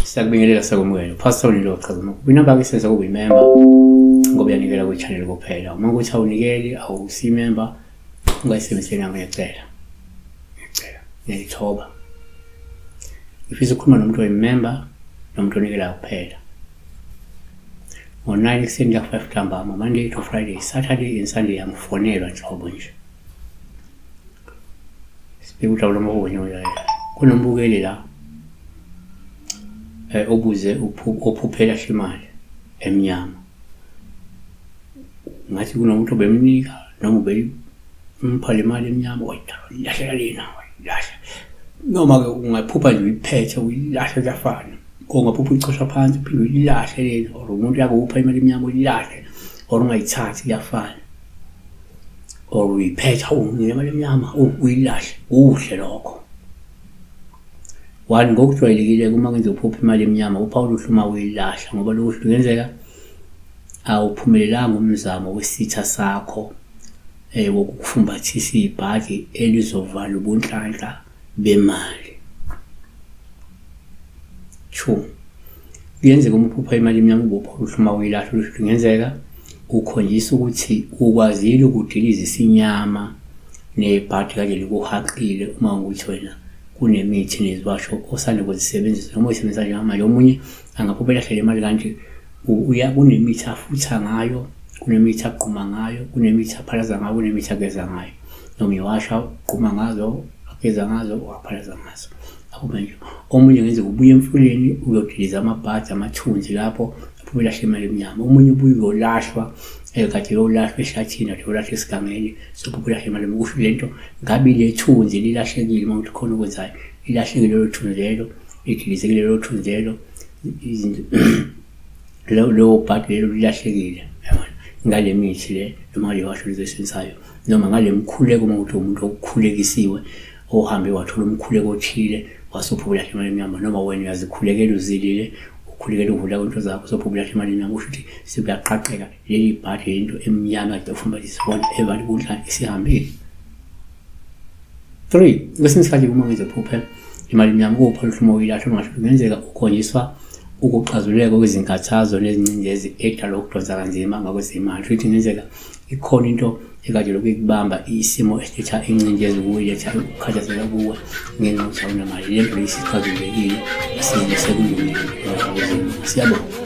Siyakubingelela sakwamukela. Pastor Nilo chaza uma inamba ke senza kuba imember ngoba uyanikela kwi channel kuphela. Uma kuthi awunikeli awusi member ungayisebenzisi inamba ngiyacela. Ngiyacela. Ngiyayithoba. Ngifisa ukukhuluma nomuntu oyimember nomuntu onikelayo kuphela. Ngo-9 ekuseni kuya ku-5 ntambama, Monday to Friday, Saturday and Sunday angifonelwa nhlobo nje. Sibheke udaba lomahonyo la. Kunombukeli la obuze ophuphela imali emnyama. Ngathi kunomuntu obemnika noma ubempha le mali emnyama wayilahlela lena wayilahla. Noma-ke ungaphupha nje uyiphethe uyilahle kuyafana. Or ungaphupha uyicosha phansi uphinde uyilahle lena or umuntu uyakupha imali emnyama uyilahle or ungayithathi kuyafana. Or uyiphetha unginika imali emnyama uyilahle kuhle lokho. One, ngokujwayelekile uma kwenza uphupha imali emnyama uphawu oluhle uma uyilahla ngoba lokhu kungenzeka awuphumelelanga umzamo wesitha sakho wokukufumbathisa ibhadi elizovala ubunhlanhla bemali. Two, kuyenzeka uma uphupha imali emnyama ube uphawu oluhle uma uyilahla oluhle kungenzeka ukhonjisa ukuthi ukwazile ukudiliza isinyama nebhadi kade likuhaqile uma ukuthi wena kunemithi neziwasho osanda kuzisebenzisa noma uyisebenzisa njengamanje. Omunye angaphupha elahle le mali kanti uya kunemithi afutha ngayo, kunemithi agquma ngayo, kunemithi aphalaza ngayo, kunemithi ageza ngayo. Noma iwasha ugquma ngazo, ageza ngazo, aphalaza ngazo. Aphuphe nje. Omunye ngenzeka ubuye emfuleni uyodiliza amabhadi amathunzi lapho aphuphe elahle imali emnyama. Omunye ubuye uyolahlwa kade uyolahlwa ehlathini, kade uyolahlwa esigangeni, sophuphe elahle imali emnyama. Kusho lento ngabe ile thunzi lilahlekile uma kuthi khona okwenzayo, lilahlekile lelo thunzi lelo, lidilizekile lelo thunzi lelo, izinto lowo bhadi lelo lilahlekile yabona ngale mithi le noma ngale washo lizoyisebenzisayo noma ngale mkhuleko uma kuthi umuntu okukhulekisiwe ohambe wathola umkhuleko othile wasuphupha ulahle imali emnyama noma wena uyazikhulekela uzilile ukhulekela uvula kwento zakho sophupha ulahle imali emnyama kusho ukuthi sekuyaqaqeka leli bhadi lento emnyama kade ufumbathisa bona evale ubunhlani isihambile. 3 kwesinye isikhathi uma ngenze phuphe imali emnyama kuwupha luhlumo uyilahla ungasho kungenzeka ukhonjiswa ukuxazululeka kwezinkathazo nezingcindezi edala ukudonsa kanzima ngakwezimali. Futhi kungenzeka ikhona into ekade lokhu ikubamba isimo esiletha ingcindezi kuwe iletha ukukhathazeka kuwe ngenxa yokuthi awunamali. Le nto isixazululekile isimo sekulungile. Siyabonga.